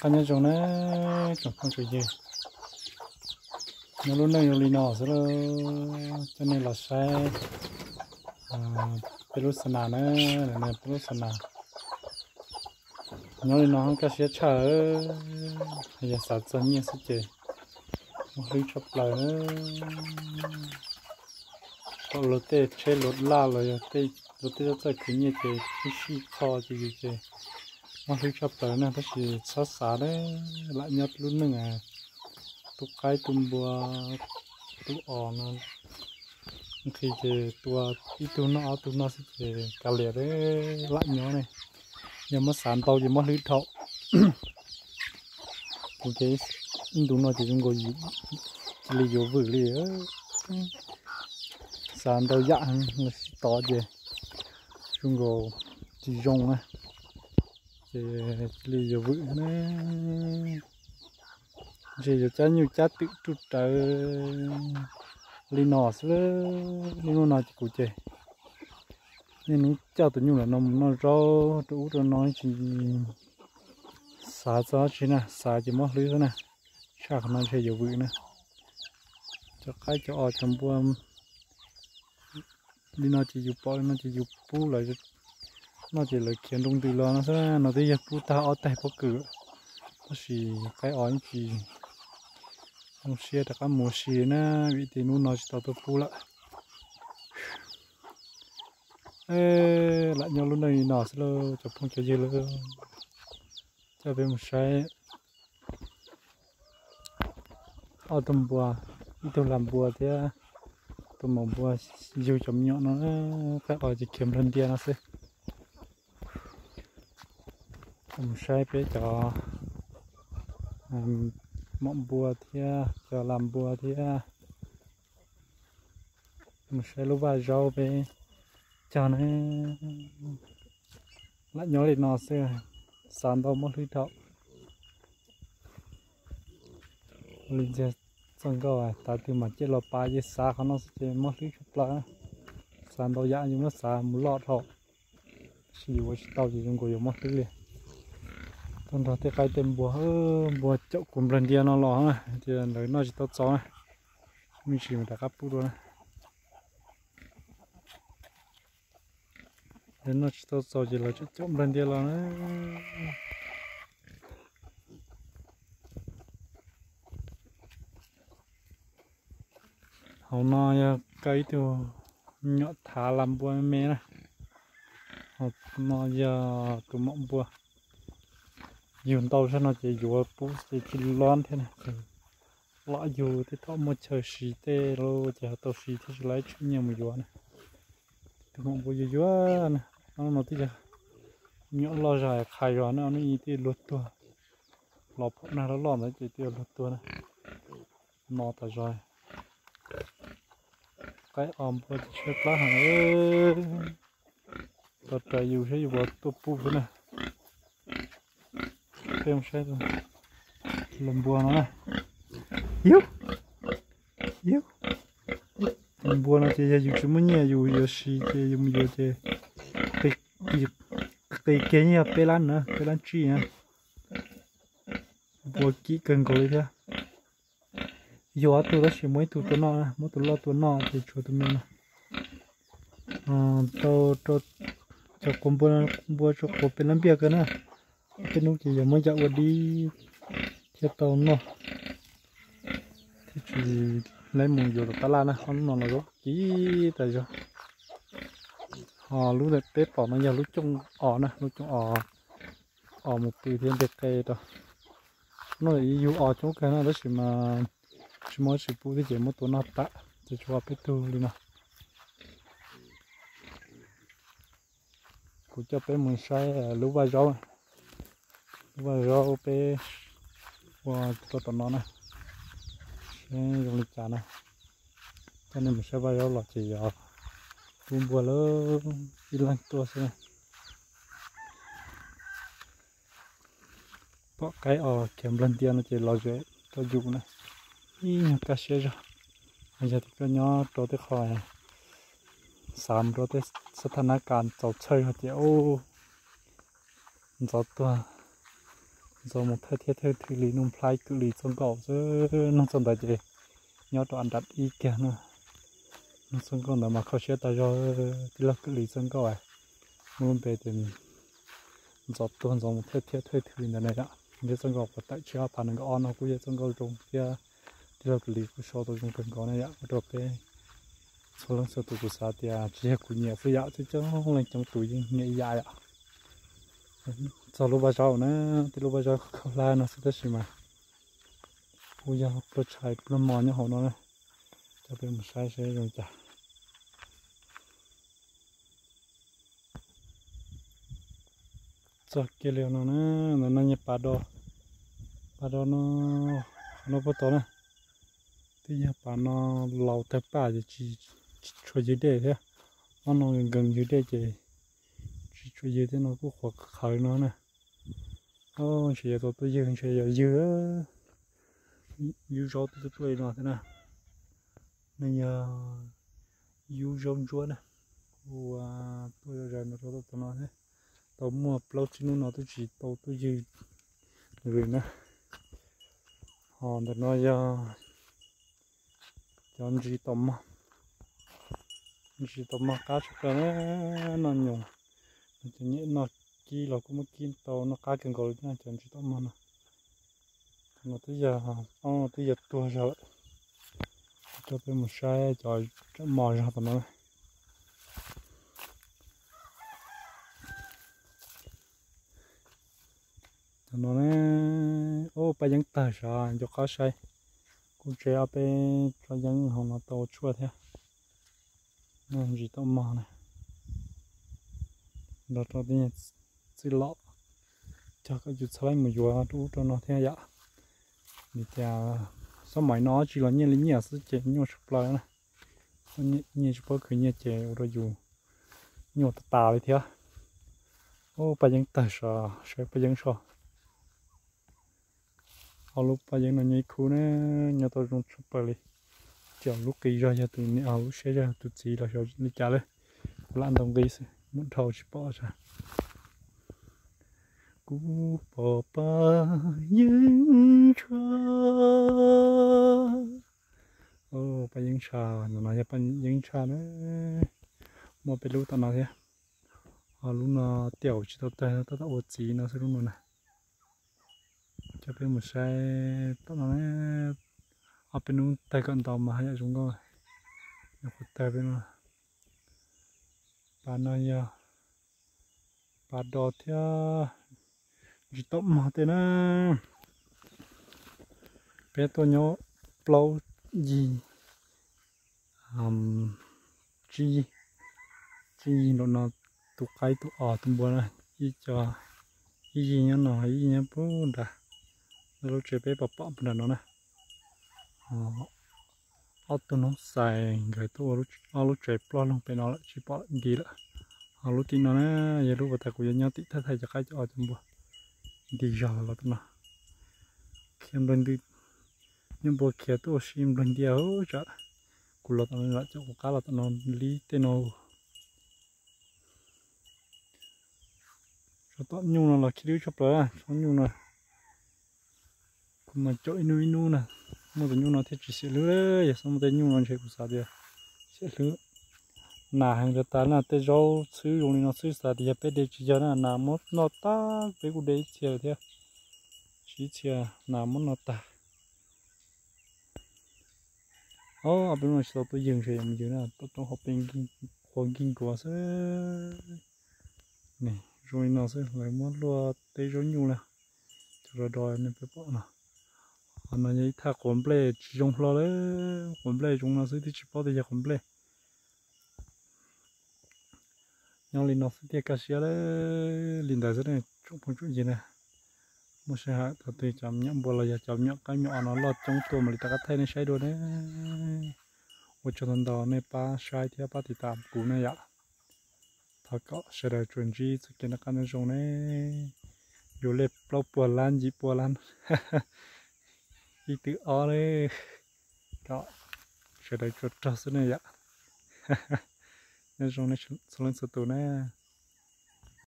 Qab nyob zoo na tsoom phooj tsoom ywg, nyob lub neej zoo li no xwb lauj, coj nej los saib peb lub xa nas na, peb lub xa nas. Nyob li no kaj siab tshaj, yog xav txog nyiaj xwb ces muaj hlwb tshaj plaws na. Kom luag tej tsheb luag laj los yog luag tej txawj khwv nyiaj ces ib sij txho ces yus ces muaj hlwb tshaj plaws na, tab sis txhob xav na, lam nyob lub neej tu qaib tu npua tu os no, nqhis ces tua ib tug noj ob tug noj xwb ces kav liam, lam nyob ne. Yog muab xav ntau ces muab hlwb dhau. Kuv ces ib ntus no ces zoo nkaus cia li yuav vwm li. Xav ntau yam heev, sib tov ces zoo nkaus tsis zoo na, ces cia li yuav vwm na. Ntshe yuav cab nyuj cab twm ruj rawv li no xwb, niaj hnub no ces kuv ces niaj hnub coj tus nyuj los no mus noj zaub rau ub rau no tsis xav txog dab tsi na, xav ces muab hlwb xwb na. Tshaj qhov no ntshe yuav vwm na. Cov qaib cov os cov npua li no ces yus pom li no ces yus pub lawv noj ces lawv khiav nroo ntws los no xwb, no twb yog pub tag ob taig pob kws, tab sis qaib os yeej tsis zoo siab rov qab mus ua si na, vim tias hnub no tsis tau tuaj pub lawm. Lam nyob lub neej li no xwb lauj cov phooj cov ywg lauj. Coj peb mus saib ob tug npua, ib tug lag npua thiab tus maum npua yug cov me nyuam no, qaib os ces khiav nplawg ntias no xwb. Mus saib peb cov maum npua thiab cov lag npua thiab, mus saib lub vaj zaub peb cog na. Lam nyob li no xwb, xav ntau muab hlwb dhau. Li ntxiag txoj nkauj tas twg mas cia los pab ces xav qhov no xwb ces muab hlwb tshaj plaws. Xav ntau yam yus muab xav mus loj dhau, tab sis yus ua tsis tau ces zoo nkaus yuav muab hlwb li. Tuaj nrog tej qaib tej npua, npua caum kuv nplawg ntias no los na, tias lawv noj tsis tau txaus na, me ntsis mas rov qab pub dua na. Lawv noj tsis tau txaus ces lawv tseem caum nplawg ntias los na. Hauv no yog kaw ib tug nyuam thav lag npua me me na. Hauv no yog tus maum npua. Yug ntau zog no ces yuav pub ces tsis loj thiab na, ces los yug tej thaum muaj chaw siv tej lawm ces ho tau siv thiab, tsis lawv tshem nyiaj mus yuav na. Tus maum npua yuag yuag na, no twb yog nyuam loj zog qhais zog na, no twb luag tuag, los pom nag loj loj ntawd ces twb yog luag tuag na. No tas zog, qaib os npua ces tshaib plab heev. Tos raws yus saib yus puas tuaj pub xwb na. Peb mus saib los npua no na. Yus, yus, npua no ces yog yus tsis muaj nyiaj yus yuav siv ces yus mus yuav ces qis kiag yeej yog peb lab na, peb lab tsib na. Npua kim kawg nkaus li thiab. Yug ob tug tab sis muab ib tug tua noj, muab tus loj tua noj ces tshuav tus me no. Tau rau cov quav npua, npua tsuas quav pes lab npiaj kawg na. Tej hnub ces yog muab yam ua dib thiaj tau noj, thiaj tsis laib mus yuav tom tab laj na. Ob hnub no los zaub kim tas zog. Ho lub peb pom no yog lub cooj os na, lub cooj os, os mus pw thiab ntiag qe rau. No yug os coob kawg na tab sis mas tsis muaj dab tsi pub thiab ces muab tua noj tas ces tshuav peb tug li no. Kuv coj peb mus saib lub vaj zaub, lub vaj zaub peb ua rau tom no na, saib zoo li cas na. Coj nej mus saib vaj zaub los ces yog pub npua lawm, ib leeg tuaj xwb na. Pom qaib os khiav nplawg ntias no ces los zem rau yus na, ib nyuag kaj siab zog. Yog tias koj nyob rau tej qho xav mus rau tej xab thas nab kas txaus txhawj no ces ub, Ntxov tuag, ntxov mus thawj thiab thawj thwj li, Nuj Nplhaib Kwm Lis txoj nkauj xwb. Nug txoj ntawd ces nyob rau an dab ib kiag na. Nug txoj nkauj ntawd mas kho siab tas zog. Tij laug Kwm Lis txoj nkauj muaj lub npe tias ntxov tuag ntxov mus thawj thiab thawj thwj li ntawd na yom. Yog txoj nkauj uas tawm tshiab phav nees nkaum ob no kuj yog txoj nkauj zoo thiab tij laug Kwm Lis kuj sau tau zoo kawg nkaus na yom. Ua rau peb txhua leej txhua tus kuv xav tias tsis yog kuv nyiam xwb yom, coob coob leej coob tus yeej nyiam ib yam yom. Txog lub vaj zaub na, tib lub vaj zaub khaub hlab no xwb tab sis mas kuj yog pluag tshais pluag mos nyob hauv no na. Coj peb mus saib saib zoo cas. Txog kiag li no na, ntawm no yog pas do, pas do no, no puag tod na. Twb yog pas no laus tawg paj ces tsis tshua ywg dej thiab. Ob no nkees ywg dej ces tsis tshua ywg thiab, no kuj qhuav qhawv no na. Ntshe yuav tau tuaj ywg, ntshe yog ywg. Yub zaub twb tuaj li no thiab na. Nws yog yub zaub ntsuab na. Kuv tuaj zom zaws no rau tom no thiab. Tau muaj plaub tsib hnub no twb tsis tau tuaj ywg li na. Ho ntawm no yog cov ntsis taum mog. Ntsis taum mog qab tshaj plaws na, noj nyoos. Cov nyem noj kib los kuj muab kib tau, noj qab kawg nkaus li thiab cov ntsis taum mog no. Qhov no twb yog, twb yog tuag zog lawm. Coj peb mus saib cov mos zog tom no. Tom no na, ub, paj yeeb tawg sav nco qab saib. Kuj tseb ob peb tsob yeeb hauv no tau tshuaj thiab. Noj ntsis taum mog na, nrog rau tej nyuag txwj lom cog kom yus txhawb laib mus yuav rau ub rau no thiab yom. Vim tias xob maim no tsis los nyiaj li nyiaj xwb ces nyuaj tshaj plaws na. Nyiaj tsis paub khwv nyiaj ces ua rau yus nyuaj tas tas li thiab. Ub, paj yeeb tawg sav, saib paj yeeb sav. Ob lub paj yeeb no nyob ib khub na, nyob tau zoo tshaj plaws li. Ces lub qis zog yog tus niam, lub siab zog yog tus txiv los xyov li cas lawm. Kuv lam ntaus nqi xwb, muaj dhau tsis pom tsa. Kuv pom paj yeeb tshaj. Paj yeeb tshaj, no no yog paj yeeb tshaj na. Muaj peb lub tom no thiab. Ho lub no tiaum tsis tau tawg, tab tom ua txiv no xwb lub no na. Coj peb mus saib tom no, ob peb hnub tawg kom ntau mas haj yam zoo nkauj. Nyuam qhuav tawg peb no. Pas no yog pas do thiab ntsis taum mog tej na. Peb tuaj nyob plaub yig, tsib yig, tsib yig nraum no, tus qaib tus os tus npua na, ib co, ib yig nyob no, ib yig nyob puag nrad, lub tsev peb pom pom puag nrad no na. Ob tug noob xais nkawd tuaj ua ob lub tsev ploj loog pem no lawm tsis pom nti lawm. Ho lub tim no na, yog lub uas tas kuv yuav nyob tim thawj thaij cov qaib cov os cov npua, nti zog los tom no. Khiav nplawg nti, nyob npua khiav tuaj ua si nplawg ntia tsam kuv los tom no, cov kuv qab los tom no li tej no. Tsob tom nyuj no los khib dub tshaj plaws, tsob nyuj no. Kuv mas caum ib hnub ib hnub na, muaj tus nyuj no thiaj tsis xiam hlwb. Yog xyov muaj tej nyuj no ntshe kuv xav tias xiam hlwb. Nas heev tas tas na, tej zaub txhwb zoo li no xwb xav tias yog peb de tsis yog na, nas muab noj tag, peb kuj de ib txhia lawm thiab. Ib txhia nas muab noj tag. Ob peb hnub no tsis tau tuaj ywg, ntshe yuav mus ywg na, tuaj rau hauv pes qhuav nkig nkuav xwb. Zoo li no xwb lawv muab luaj teb zaub nyuj na, cov do do nej peb pom no. Ho no yog ib thaj quav nplej tsis zoo hlo lawm, quav nplej zoo no xwb twb tsis paub tias yog quav nplej. Nyob li no xwb thiaj kaj siab li ntawd xwb ne tsoom phooj tsoom ywg na. Muaj sij hawm thaum twg cov me nyuam npua los yog cov me nyuam qaib me nyuam os no loj coob tuaj mam li rov qab thaij nej saib dua ne. Ua tsaug ntau ntau nej pab saib thiab pab tiv tam kuv ne yom. Thov kom sawv daws tsuas ntsib txoj kev noj qab nyob zoo ne. Yuav lej plaub puas lab yim puas lab ib tw ob ne. Kom sawv daws tsuas rog xwb ne yom. Nyob zoo nej txhua leej txhua tus na.